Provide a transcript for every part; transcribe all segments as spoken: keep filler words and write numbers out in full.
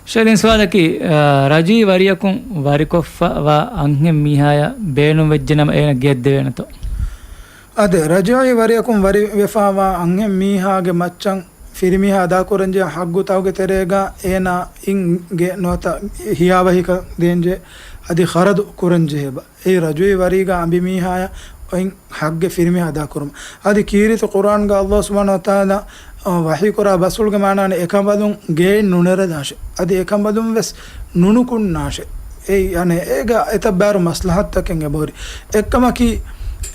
ޝޭދިން ސުވާލަކީ، އާ، ރަޖުއީ ވަރިޔަކުން ވަރިކޮށްފަ ވާ އަންހެން މީހާޔަށް ބޭނުންވެއްޖެނަމަ އޭނަ ގެއަށް ދެވޭނެތޯ؟ އާދެ، ރަޖުއީ ވަރިޔަކުން ވަރިވެފަ ވާ އަންހެން މީހާގެ މައްޗަށް ފިރިމީހާ އަދާކުރަންޖެހޭ ހައްގުތަކުގެ ތެރޭގަ އޭނާ އިން ގެ ނުވަތަ ހިޔާވަހިކަން ދޭންޖެ އަދި ޚަރަދު ކުރަންޖެހޭ ބަ. އެއީ ރަޖުއީ ވަރީގަ އަނބިމީހާޔަށް އޮތް ހައްގެއް ފިރިމީހާ އަދާކުރުމަށް. އަދި ކީރިތި ޤުރްއާންގަ އައްލާހު ސުބްޙާނަހޫ ވަތަޢާލާ، އަ، ވަޙީކުރާ ބަސްފުޅުގެ މާނައަށް އެކަނބަލުން ގެއިން ނުނެރެލާށޭ. އަދި އެކަނބަލުން ވެސް ނުނުކުންނާށޭ. އެއީ އަނެއް އޭގަ އެތައް ބާރު މަސްލަހަތުތަކެއް އެބަހުރި. އެއްކަމަކީ،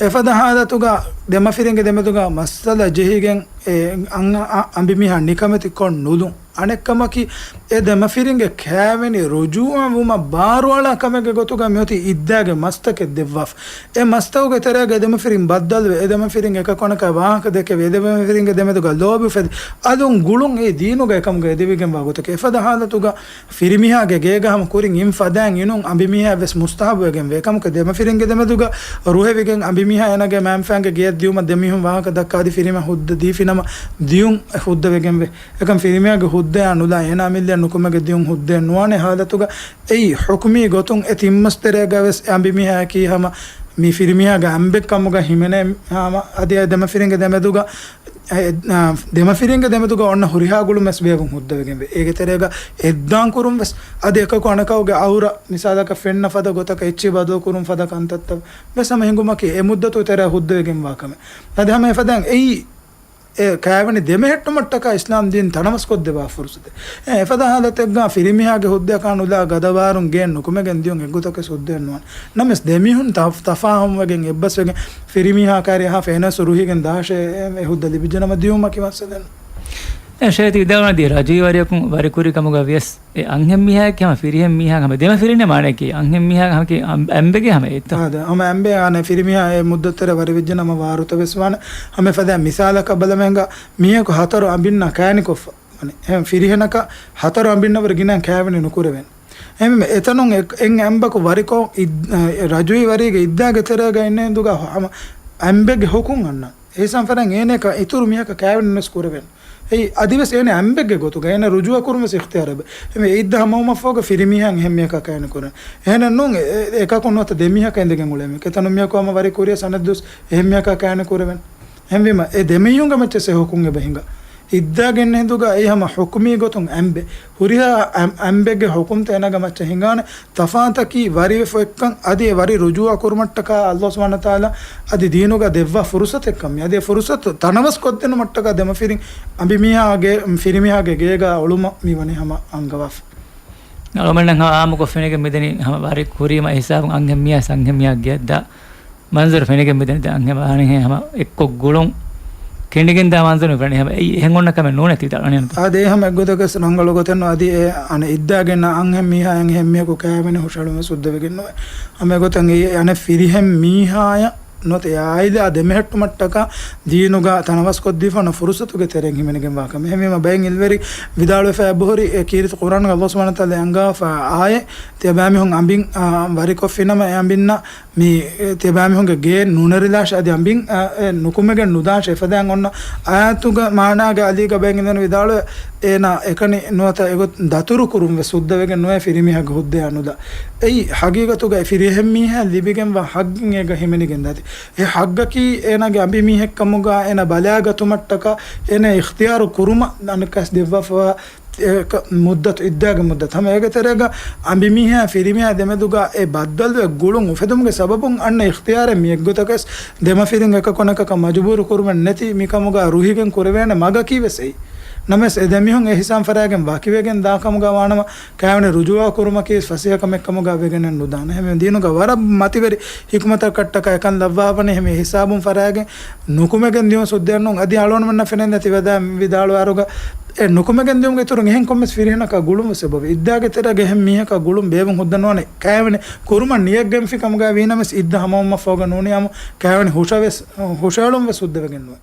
އެފަދަ ހާލަތުގަ ދެމަފިރިންގެ ދެމެދުގަ މައްސަލަ ޖެހިގެން އެ އަން-، އަ-، އަނބިމީހާ ނިކަމެތި ކޮށް ނުލުން. އަނެއްކަމަކީ، އެ ދެމަފިރިންގެ ކާވެނި ރުޖޫޢަ ވުމަށް ބާރުއަޅާ ކަމެއްގެ ގޮތުގަ މިއޮތީ އިއްދާގެ މަސްތަކެއް ދެއްވާފަ. އެ މަސްތަކުގެ ތެރޭގަ އެ ދެމަފިރިން ބައްދަލުވެ، އެ ދެމަފިރިން އެކަކު އަނެކާ ވާހަކަ ދެކެވި، އެ ދެމަފިރިންގެ ދެމެދުގަ ލޯބި އުފެދި، އަލުން ގުޅުން އެއީ ދީނުގަ އެކަމުގަ އެދެވިގެންވާ ގޮތަކީ. އެފަދަ ހާލަތުގަ ފިރިމީހާގެ ގޭގަ ހަމަ ކުރިން އިން ފަދައިން އިނުން އަނބިމީހާ ވެސް މުސްތަޙައްބުވެގެންވޭ. އެކަމަކު ދެމަފިރިންގެ ދެމެދުގަ ރުހެވިގެން އަނބިމީހާ އޭނާގެ މައިންބަފައިންގެ ގެޔަށް ދިޔުމަށް ދެމީހުން ވާހަކަ ދައްކާ އަދި ފިރިމީހާ ހުއްދަ ދީފިނަމަ ދިޔުން ހުއްދަވެގެންވޭ. އެކަމް ފިރިމީހާގެ ހުއްދަޔާ ނުލާ އޭނާ މިއްލަޔަށް ނުކުމެގެ ދިޔުން ހުއްދައެއް ނުވާނެ ހާލަތުގަ އެއީ ޙުކުމީ ގޮތުން އެ ތިން މަސް ތެރޭގަ ވެސް އެ އަނބިމީހާއަކީ ހަމަ މި ފިރިމީހާގެ އަނބެއް ކަމުގަ ހިމެނޭ ހަމަ އަދި އެ ދެމަފިރިންގެ ދެމެދުގަ އެ، އާ، ދެމަފިރިންގެ ދެމެދުގަ އޮންނަ ހުރިހާ ގުޅުން ވެސް ބޭއްވުން ހުއްދަވެގެންވޭ. އޭގެ ތެރޭގަ އެއްދާން ކުރުން ވެސް އަދި އެކަކު އަނެކަކުގެ އައުރަ މިސާލަކަށް ފެންނަ ފަދަ ގޮތަކަށް އެއްޗިހި ބަދަލު ކުރުން ފަދަ ކަންތައްތައް ވެސް ހަމަ ހިނގުމަކީ އެ މުއްދަތު ތެރޭ ހުއްދަވެގެންވާ ކަމެއް. އަދި ހަމަ އެފަދައިން އެއީ އެ ކާވެނި ދެމެހެއްޓުމަށްޓަކާ އިސްލާމް ދީން ތަނަވަސްކޮށްދެވާ ފުރުސަތެއް. އެ އެފަދަ ހާލަތެއްގަ ފިރިމީހާގެ ހުއްދަޔަކާ ނުލާ ގަދަވާރުން ގެއިން ނުކުމެގެން ދިޔުން އެއްގޮތަކަށް ހުއްދައެއް ނުވާނެ. ނަމަވެސް ދެމީހުން ތަ-، ތަފާހަމުވެގެން އެއްބަސްވެގެން ފިރިމީހާ ކައިރި އަހާފަ އޭނަސް ރުހިގެން ދާށޭ އެ ހުއްދަ ލިބިއްޖެނަމަ ދިޔުމަކީ މައްސަލައެއް ނޫން. އެ ޝޭތި ވިދާޅުވަނީ ރަޖުއީ ވަރިޔަކުން ވަރިކުރި ކަމުގަ ވިޔަސް އެ އަންހެން މީހާއަކީ ހަމަ ފިރިހެން މީހާ ހަމަ ދެމަފިރިންނޭ މާނައަކީ އަންހެން މީހާ ހަމަކީ އަން-، އަނބެގޭ ހަމަ އެއްތޯ؟ އާދެ، ހަމަ އަނބެ އާނެ ފިރިމީހާ އެ މުއްދަތު ތެރޭ ވަރިވެއްޖެ ނަމަ ވާރުތަ ވެސް ވާނެ. ހަމަ އެފަދަ މިސާލަކަށް ބަލަމެންގަ މީހަކު ހަތަރު އަނބިންނާ ކާނިކޮށްފަ. އެހެން ފިރިހެނަކަށް ހަތަރު އަނބިންނަށްވުރެ ގިނައިން ކާވެނި ނުކުރެވެން. އެހެންވީމަ އެތަނުން އެ-، އެއް އަނބަކު ވަރިކޮށް އިއް-، އެ، ރަޖުއީ ވަރީގެ އިއްދާގެ ތެރޭގަ އިންނެ ހިނދުގަ ހަމަ އަނބެއްގެ ހުކުމް އަންނަން. އެހިސާބުން ފަރާން އޭނައަކަށް އިތުރު މީހަކަށް ކާވެނި ނުވެސް ކުރެވެން. އެއީ އަދިވެސް އޭނަ އަނބެއްގެ ގޮތުގަ އޭނަ ރުޖޫއަ ކުރުން ވެސް އިޚްތިޔާރެއް. އެމެ އިއްދާ ހަމަވުމަށްފަހުގަ ފިރިމީހާ އެހެން މީހަކާ ކާވެނި ކުރަން. އެހެނެއް ނޫން އެ-، އެ-، އެކަކު ނުވަތަ ދެ މީހަކަށް އިނދެގެން އުޅޭ މީ. އެތަނުން މީހަކު ހަމަ ވަރި ކުރިޔަސް އަނެއް ދުވަސް އެހެން މީހަކާ ކާވެނި ކުރެވެން. އެހެންވީމަ އެ ދެމީހުންގެ މައްޗަށް ހުކުމް އެބަ ހިނގާ. އިއްދާގެ އިންނެ ހިނދުގަ އެއީ ހަމަ ހުކުމީ ގޮތުން އަނބެއް. ހުރިހާ އަން-، އަނބެއްގެ ހުކުމްތައް އޭނަގެ މައްޗަށް ހިނގާނެ. ތަފާތަކީ ވަރިވެފަ އޮތްކަން އަދި އެ ވަރި ރުޖޫއަ ކުރުމަށްޓަކާ އައްލާހު ސުބްޙާނަހޫ ވަތަޢާލާ އަދި ދީނުގަ ދެއްވާ ފުރުސަތެއްކަން މި. އަދި އެ ފުރުސަތު ތަނަވަސް ކޮށްދިނުމަށްޓަކާ ދެމަފިރިން އަނބިމީހާގެ، ފިރިމީހާގެ ގޭގަ އުޅުމަށް މި ވަނީ ހަމަ އަންގަވާފަ. އަޅުގަނޑަށް ހަމަ އާއްމުކޮށް ފެނިގެން މިދަނީ ހަމަ ވަރި ކުރީމަ އެހިސާބުން އަންހެން މީހާ އަންހެން މީހާ ގެއަށްދާ މަންޒަރު ފެނިގެން މިދަނީ. ދެން އަންހެން ވާނެހޭ ހަމަ އެއްކޮށް ގުޅުން ކެނޑިގެން ދާ މަންޒަރު މި ފެނި ހަމަ އެއީ އެހެން އޮންނަ ކަމެއް ނޫނޭ ތި ދަޅަނީ. އާދެ، އެ ހަމަ އެއްގޮތަކަސް ރަނގަޅު ގޮތެއް ނޫން. އަދި އެ އަނެއް އިއްދާގެންނަ އަންހެން މީހާ އަންހެން މީހަކު ކާވެނި ހުށަހެޅުމަށް ސުއްދަވެގެން ނުވޭ. ހަމަ އެގޮތަށް އެ އަނެއް ފިރިހެން މީހާޔަށް ނުވަތަ އެ އާއިލާ ދެމެހެއްޓުމަށްޓަކާ ދީނުގަ ތަނަވަސްކޮށްދީފަ އޮންނަ ފުރުސަތުގެ ތެރެއިން ހިމެނިގެންވާ ކަމެއް. އެހެންވީމަ ބައެއް އިލްވެރިން ވިދާޅުވެފަ އެބަހުރި އެ ކީރިތި ޤުރްއާންގަ އައްލާހު ސުބްޙާނަހޫ ވަތަޢާލާ އަންގާފަ އާޔަތް ތިޔަބައިމީހުން އަނބިން، އާ، ވަރިކޮށްފިނަމަ އެ އަނބިންނަށް މި، އެ، ތިޔަބައިމީހުންގެ ގޭ ނުނެރިލާށޭ އަދި އަނބިން، އާ، އެ، ނުކުމެގެން ނުދާށޭ. އެފަދައިން އޮންނަ އާޔަތުގެ މާނާގެ އަލީގަ ބައެއް އިންދެން ވިދާޅުވޭ، އޭނާ އެކަނި ނުވަތަ އެގޮތް ދަތުރު ކުރުން ވެސް ހުއްދަވެގެން ނުވޭ ފިރިމީހާގެ ހުއްދަޔާ ނުލާ. އެއީ ހަގީގަތުގައި ފިރިހެން މީހާ ލިބިގެންވާ ހައްގެއް އޭގަ ހިމެނިގެން ދާތީ. އެ ހައްގަކީ އޭނާގެ އަނބިމީހެއްކަމުގަ އޭނާ ބަލައިގަތުމަށްޓަކާ އޭނާ އިޚްތިޔާރު ކުރުމަށް އަނެއްކާސް ދެއްވާފަވާ އެ ކަ-، މުއްދަތު، އިއްދާގެ މުއްދަތު. ހަމަ އޭގެ ތެރޭގަ އަނބިމީހާ ފިރިމީހާ ދެމެދުގަ އެ ބައްދަލުވެ ގުޅުން އުފެދުމުގެ ސަބަބުން އަންނަ އިޚްތިޔާރެއް މި އެއްގޮތަކަސް ދެމަފިރިން އެކަކު އަނެކަކަށް މަޖުބޫރު ކުރުމެއް ނެތި މިކަމުގަ ރުހިގެން ކުރެވޭނެ މަގަކީ ވެސް އެއީ. ނަމަވެސް އެ ދެމީހުން އެ ހިސާބުން ފަރާގެން ވަކިވެގެން ދާ ކަމުގަ ވާނަމަ ކާވެނި ރުޖޫއާ ކުރުމަކީ ފަސޭހަ ކަމެއް ކަމުގަ ވެގެނެއް ނުދާނެ. ހަމަ ދީނުގަ ވަރަށް މަތިވެރި ޙިކުމަތަކަށްޓަކާ އެކަން ލައްވާފަނީ ހަމަ އެ ހިސާބުން ފަރާގެން ނުކުމެގެން ދިޔުން ސުއްދައެއް ނޫން. އަދި އަޅުގަނޑުމެންނަށް ފެނޭ ނެތި ވެދާ ވިދާޅުވާރުގަ އެ ނުކުމެގެން ދިޔުމުގެ އިތުރުން އެހެން ކޮންމެސް ފިރިހެނަކާ ގުޅުން ވެސް އެބަވޭ. އިއްދާގެ ތެރޭގަ އެހެން މީހަކާ ގުޅުން ބޭއްވުން ހުއްދަ ނުވާނެ. ކާވެނި ކުރުމަށް ނިޔަތް ގެންފި ކަމުގަ ވީނަމަވެސް އިއްދާ ހަމަވުމަށްފަހުގަ ނޫނީ އާއްމު ކާވެނި ހުށަވެސް، ހުށައެޅުން ވެސް ހުއްދަވެގެން ނުވޭ.